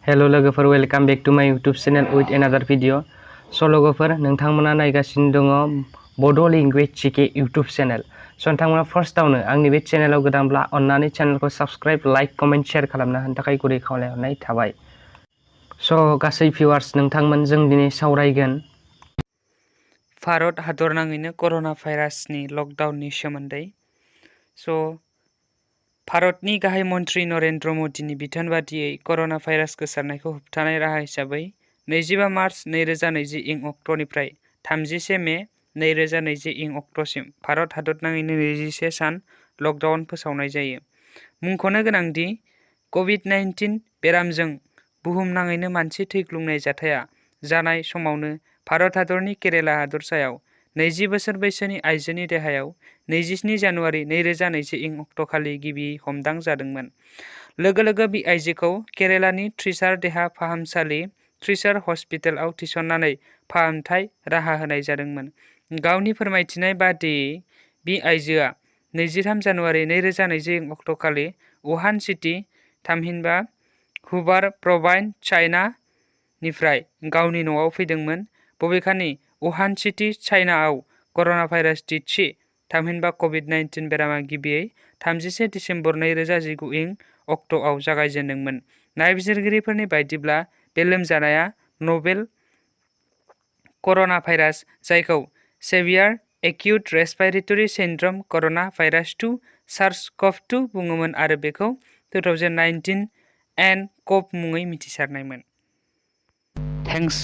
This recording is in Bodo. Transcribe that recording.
हेलो लोगोफोर, वेलकाम बेक टू माय यूट्यूब चैनल विथ एनादार भिडिअ। स' लोगोफोर, नोंथांमोना नायगासिनो दङ बड' लेंगुवेज जिके यूट्यूब चैनल। स' नोंथांमोना फार्स्टआवनो आंनि बे चैनलाव गोदानब्ला अन्नानै चैनलखौ साबस्क्राइब, लाइक, कमेन्ट, शेयार खालामना होनो थाखाय गुरै खावलायहरनाय थाबाय। स' गासै भिउवार्स, नोंथांमोन जों दिनै सावरायगोन भारत हादरनाङैनो कर'ना भाइरासनि लकडाउननि सोमोन्दै। भारतनि गाहाय मन्थ्रि नरेन्द्र मदिनि बिथोन बादियै कर'ना भाइरास गोसारनायखौ होबथानाय राहा हिसाबै 25 मार्च 2020 इं अक्ट'निफ्राय 31 मे 2020 इं अक्ट'सिम भारत हादरनाङैनो 21 सान लकडाउन फोसावनाय जायो। मुंख'नो गोनांदि कभिड-19 बेरामजों बुहुमनाङैनो मानसि थैग्लुंनाय जाथाया जानाय समावनो भारत हादरनि केरेला हादरसायाव 20 बोसोर बैसोनि आइजोनि देहायाव 27 जानुवारि 2020 इं अक्ट'खालि गिबि हमदां जादोंमोन। लोगो लोगो बि आइजोखौ केरेलानि थ्रिसार देहा फाहामसालि थ्रिसार हस्पिटालाव थिसननानै फाहामथाय राहा होनाय जादोंमोन। गावनि फोरमायथिनाय बादियै बि आइजोआ 23 जानुवारि 2020 इं अक्ट'खालि वुहान सिटी थामहिनबा हुबार प्रभाइन्स चाइना निफ्राय गावनि न'आव फैदोंमोन। बबेखानि वुहान सिटी चाइनाआव कर'ना भाइरासनि थि थामहिनबा कभिड-19 बेरामा गिबियै 31 दिसेम्बर 2019 इं अक्ट'आव जागायजेन्दोंमोन। नायबिजिरगिरिफोरनि बायदिब्ला बे लोमजानाया नभेल कर'ना भाइरास, जायखौ सेभियार एक्यूट रेस्पिरेटरी सिन्ड्रम कर'ना भाइरास 2 सार्स-कभ-2 बुङोमोन आरो बेखौ 2019 एन कभ मुङै मिथिसारनायमोन। थेंक्स।